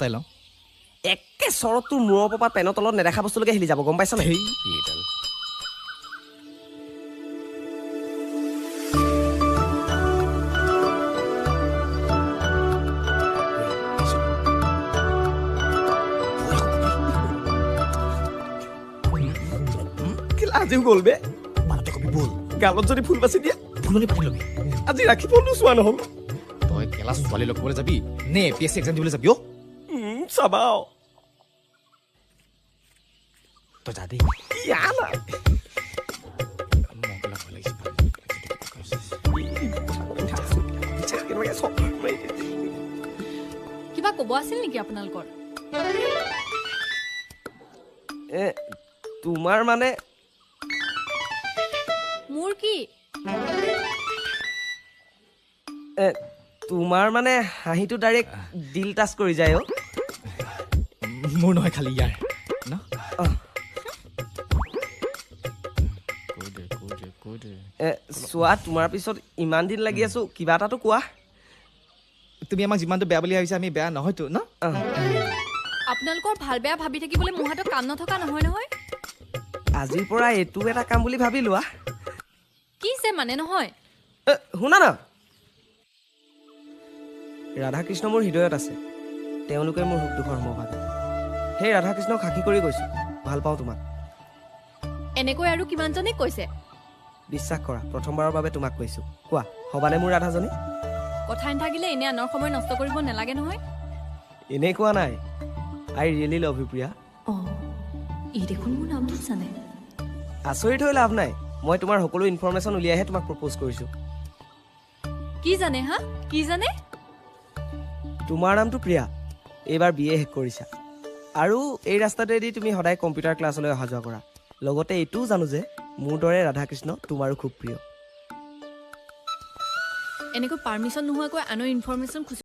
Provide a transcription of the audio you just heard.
তাই লওঁ। একে চৰত তোৰ মূৰৰ পৰা পেনৰ তলত নেদেখা বস্তুলৈকে হিলি যাব, গম পাইছ নাই? এইডাল আজিও গ'ল বে। মানতে কবি বল। গালত যদি ফুল বাচি দিয়ে, ফুলনি পাতি ল'বি। আজি ৰাখি ফলটো চোৱা নহ'ল। তই কেলা ছোৱালী লগ কৰিবলৈ যাবি নে A P S C exam দিবলৈ যাবি? অ' চাবা আৰু। তই যা দেই। ইয়া না। মোৰ কেলা ভয় লাগিছে। কিবা ক'ব আছিল নেকি আপোনালোকৰ? এ তোমাৰ মানে মোৰ কি? এ তোমাৰ মানে হাঁহিটো ডাইৰেক্ট দিল টাচ কৰি যায় অ'। মোৰ নহয়, খালি ইয়াৰ ন। অহ। কৈ দে, কৈ দে, কৈ দে। এ চোৱা, তোমাৰ পিছত ইমান দিন লাগি আছো, কিবা এটাতো কোৱা। তুমি আমাক যিমানটো বেয়া বুলি ভাবিছা, আমি বেয়া নহয়তো ন? অহ। আপোনালোকৰ ভাল বেয়া ভাবি থাকিবলৈ মোৰ হাতত কাম নথকা নহয় নহয়। আজিৰ পৰা এইটো এটা কাম বুলি ভাবি লোৱা। কি যে মানে নহয়। এ, শুনা না, ৰাধাকৃষ্ণ মোৰ হৃদয়ত আছে, তেওঁলোকে মোৰ সুখ দুখৰ সমভাগী। সেই ৰাধাকৃষ্ণক সাক্ষী কৰি কৈছো, ভাল পাওঁ তোমাক। এনেকৈ আৰু কিমানজনে কৈছে? বিশ্বাস কৰা, প্ৰথমবাৰৰ বাবে তোমাক কৈছো। কোৱা, হ'বানে মোৰ ৰাধাজনী? কথা নাথাকিলে এনেই আনৰ সময় নষ্ট কৰিব নালাগে নহয়। এনেই কোৱা নাই, I really love you Priya. অঁ, ই দেখোন মোৰ নামটো জানে। আচৰিত হৈ লাভ নাই, মই তোমাৰ সকলো ইনফৰমেশ্যন উলিয়াইহে তোমাক প্ৰপ'জ কৰিছো। কি জানে হা? কি জানে? তোমাৰ নামটো প্ৰিয়া, এইবাৰ বি এ শেষ কৰিছা আৰু এই ৰাস্তাটোৱেদি তুমি সদায় কম্পিউটাৰ ক্লাছলৈ অহা যোৱা কৰা। লগতে এইটোও জানো যে মোৰ দৰে ৰাধাকৃষ্ণ তোমাৰো খুব প্ৰিয়। এনেকৈ পাৰ্মিশ্যন নোহোৱাকৈ আনৰ ইনফৰমেশ্যন খুচৰি